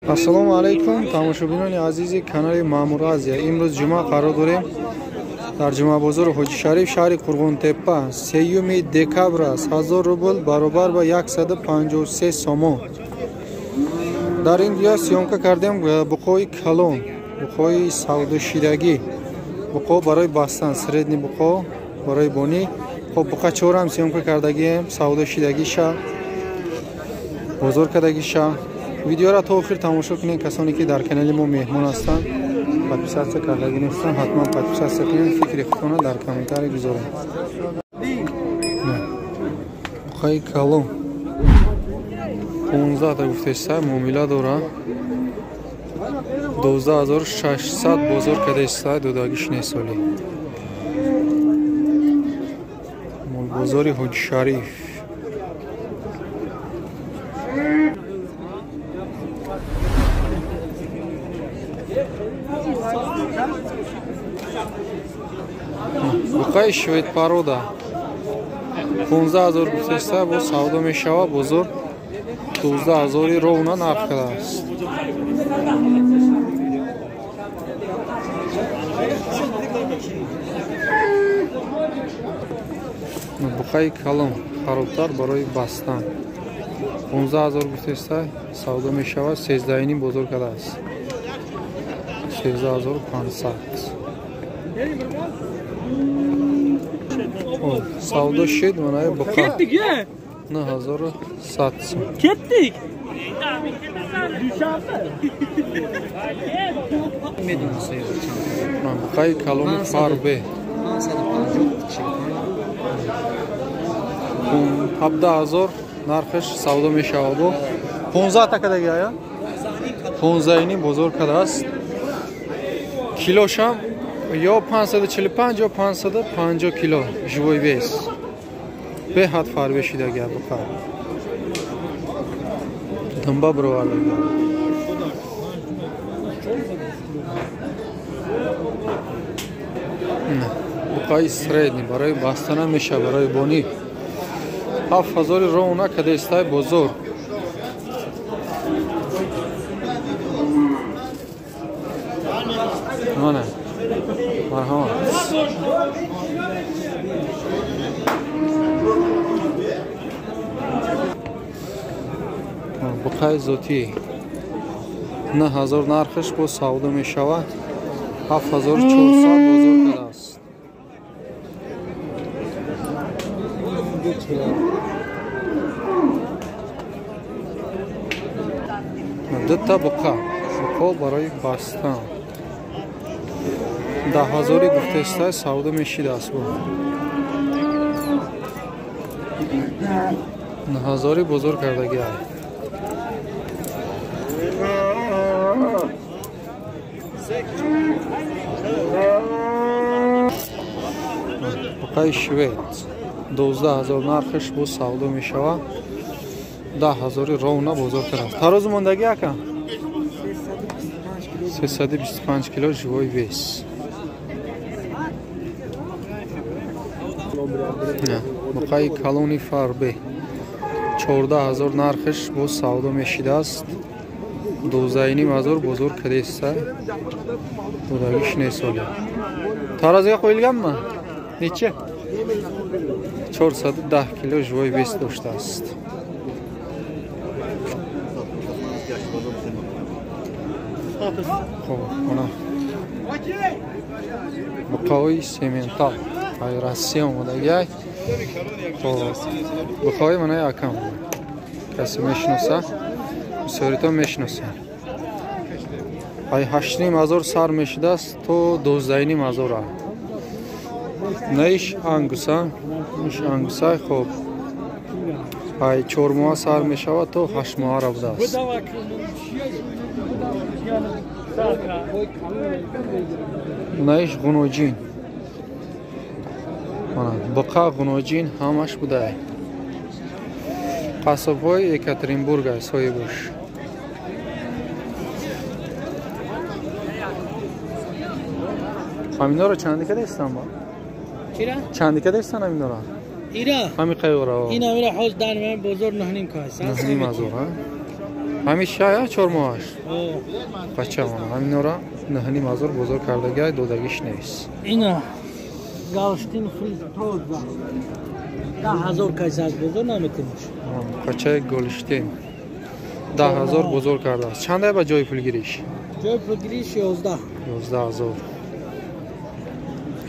Ассалому алайкум, тамошобинони азизи канали Маъмур Азия. Имрӯз ҷумъа қарор дорем дар ҷумъабозори Ҳоҷи Шариф, шаҳри Қурғонтеппа. 3 декабр аст. 1000 рубл баробар ба 153 сомон. Дар ин ҷо съёмка кардем буқои калон, буқои савдошидагӣ, буқо барои бастан, средний буқо барои бонӣ. Хоб буқа чорам съёмка кардагием, савдошидагиша, бозор кардагиша. Видеоро то охир тамошо кунед. Касоне ки дар канали мо меҳмон ҳастанд, подписаться кардагӣ нестанд, ҳатман подписаться кунед, фикри худтонро дар комментарий гузоред. Буқаи калон 15 та гуфтеста, муомила дора. 12600 бозор кардеста, додагиш несоли. Молбозори Ҳоҷи Шариф. Буқаи швед парода 15000 гуфтеста, бо савдо мешава, бозор 12000 ровна нарх кардааст. Буқаи калон харобтар барои бастан 15000 гуфтеста, савдо мешава, 13.5 бозор кардааст. 13500. Савдо шид, манаи буқа 9100 сом. Ketdik. Буқаи калони фарбе 17000 нархаш савдо мешавад. Бо 15 та кадаги ая? 15 бозор кардааст. Килошам ё 545 ё 550 кило живой вес. Беҳад фарбе шидаги буқа. Думба бировардаги. Буқаи средний барои бастана меша, барои бонӣ. 7000 ровна кадестай бозор. Мана. Марҳамат. Буқаи зотӣ 9000 нархаш бо савдо мешавад. 7400 бозор кардааст. Дута буқа, буқо барои бастан 10000 гуфтеста, савдо мешидааст. Бо 9000 бозор кардагӣ. Буқаи швед 12000 нархаш бо савдо мешавад. 10000 ровна бозор кардааст. Тарозу мондагӣ ака? 325 кило живой вес. Буқаи калони фарбе 14000 нархаш бо савдо мешидааст. 12500 бозор кардеста. Додагиш несоли. Таразига qo'yilganmi? Necha? 410 кило живой вес доштааст. Хоб, мана буқаҳои сементал ай Россия омадагиай. Хоб, буқаҳои манаи акам касе мешиноса, бисёритон мешиноса. Ай 8500 сар мешидааст то 12500. Наиш ангуса, иш ангуса. Хоб, ай 4 моҳа сар мешавад то 8 моҳа будааст. Наиш ғуноҷин, буқа ғуноҷин ҳамаш будай. Қассобҳои Екатеринбург аст соҳибаш. Ҳаминҳоро чанди кадестан ба? Чанди кадестан ҳаминҳоро? Ира? Ҳами қайёра. Ин ҳамира ҳоз дар бозор 9.5 ка аст. 9.5 ҳазор, ҳа? Ҳамин шая 4 моҳаш. Бача мана ҳаминора 9,5 ҳазор бозор кардагиай, додагиш нест. Ина Галштин фриз проза. 10 ҳазор кайса аз бозор наметимиш. Бачаи Голштин 10 ҳазор бозор кардааст. Чандай ба ҷои пулгириш? Ҷои пулгириш 11. 11 ҳазор.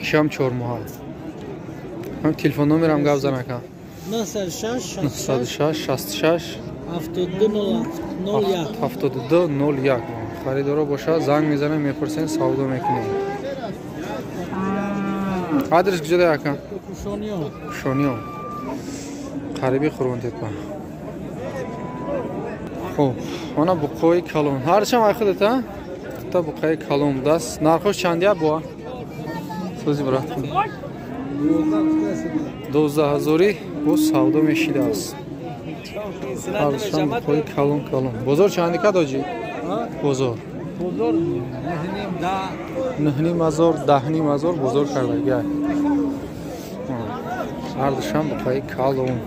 Ишам 4 моҳа. Ҳам телефон номерам гап зан ака. 906 906 66 72 01 72 01. Харидоро бошад занг мезанем, мепурсем, савдо мекунем. Адрес куҷода ака? Кушониён. Кушониён. Қариби Қурбонтепа. Хуб, мана буқои калон. Ҳарчам ай худат, а? Та буқаи калон будааст. Нархош чандия буа? Сӯзи брат. 12 ҳазори бо савдо мешидааст. Ҳарчам буқои калон калон. Бозор чанди кад оҷи? Бозор. Бозор 9,5 ҳазор, 10,5 ҳазор бозор кардагиай. Ҳардушам буқаи калон.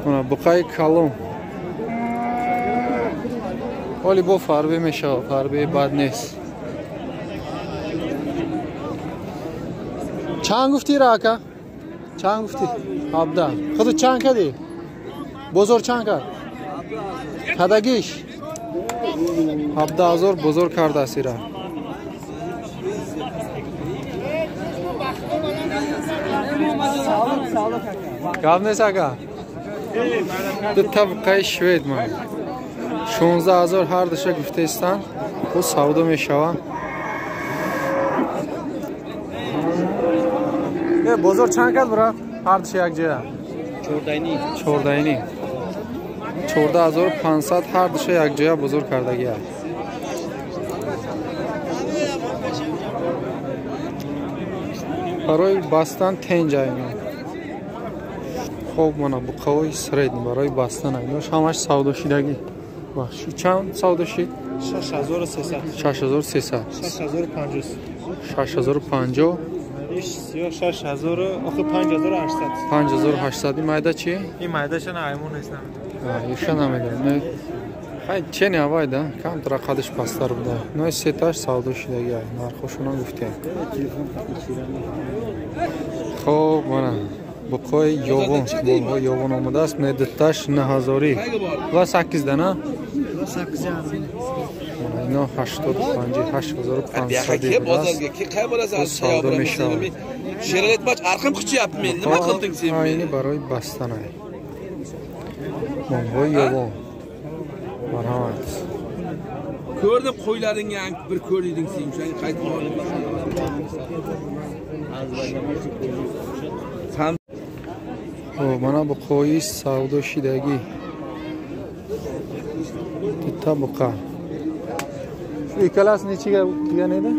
Мана буқаи калон. Оли бо фарбе мешавад, фарбе бад нест. Чанд гуфтӣ ра ака? Чанд гуфтӣ? 17. Худат чанд кардӣ? Бозор чанд кард? Кадагиш? 17 ҳазор бозор кардааст ира. Гап нест ака? Ду табқаи швед ман. 16 ҳазор ҳар душа гуфтаистанд, бо савдо мешавад. Бозор чанд кард брат? Ҳар душа якҷоя? 14,5. 14,5. 14500 ҳар душа якҷоя бозор кардагиа. Барои бастан тенҷа ино. Хоб мана буқаҳои средний барои бастан инош ҳамаш савдошидагӣ. Бахши чанд савдо шид? 6300. 6300. 6050. 6050. Иш 6000 охи 5800. 5800. Ин майда чи? Ин майдаша на аймон нест намедонам. Иша намедонам. Хай чени авайда, камтара қадиш пасттар буда. Ной сеташ савдо шидагӣ, нархошона гуфтем. Хоб мана буқои ёвон, буқои ёвон омадааст. Мана дуташ 9000 ва 8 дана. Ино 85 8500 будааст. Савдо мешавад. Айни барои бастанай. Буқои ёвон. Марҳамат. Ko'rdim qo'ylaringni ham bir ko'rding sen, o'shanga qaytib oldim. Хуб, мана буқои савдо шидагӣ. Дута буқа. Шу иккалasi nechiga degan edi?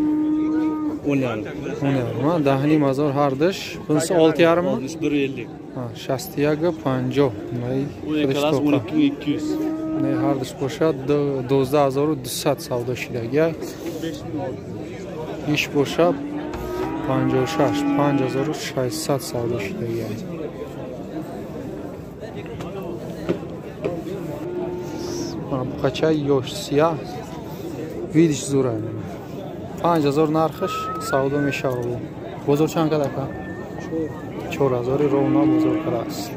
10,5. 10,5. Mana 10,5 ҳазор ҳардуш. Bunisi 6,5 mi? 1,50. Ha, 61,50. Nay, ikkalasi 12,200. Не ҳардуш бошад 12200 савдо шидагӣ. Иш бошад 56 5600 савдо шидагӣ. Мана буқачаи ёш сияҳ видиш зура. 5000 нархаш савдо мешавад. Бозор чанд кад ака? 4000 ровно бозор кардааст.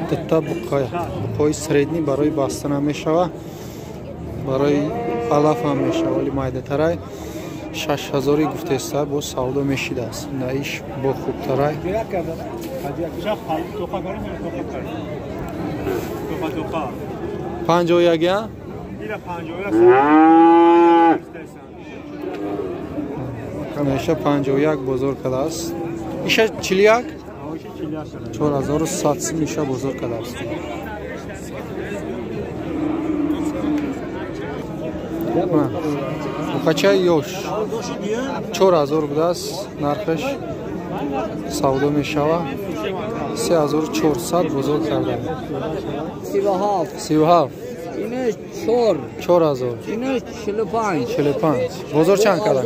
Дута буқои средний барои бастан ҳам мешавад, барои алаф ҳам мешавад, вале майдатарай 6000 гуфтаиста бо савдо мешидааст. На иш бо хубтарай. 51 я? Иша 51 бозор кардааст. Иша 41? 4100 сум иша бозор кардааст. Буқачаи ёш 4000 будааст нархаш савдо мешавад. 3400 бозор карданд. 37. Инаш 4. 4000. Инаш 45. 45. Бозор чанд кард?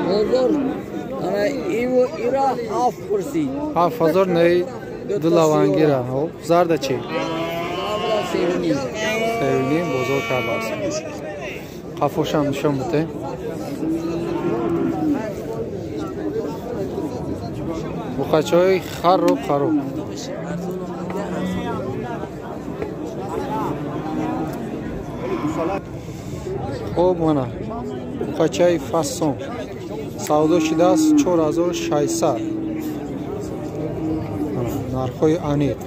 Бозор Ира 7 пурсид. 7000 не ду лавангира. Хоб, зарда чи? 3.5. 3.5 бозор кардааст. Қафошам нишон бите. Буқачаҳои хароб хароб. Хоб, мана буқачаи фасон савдо шудааст 4600. Нархҳои аниқ.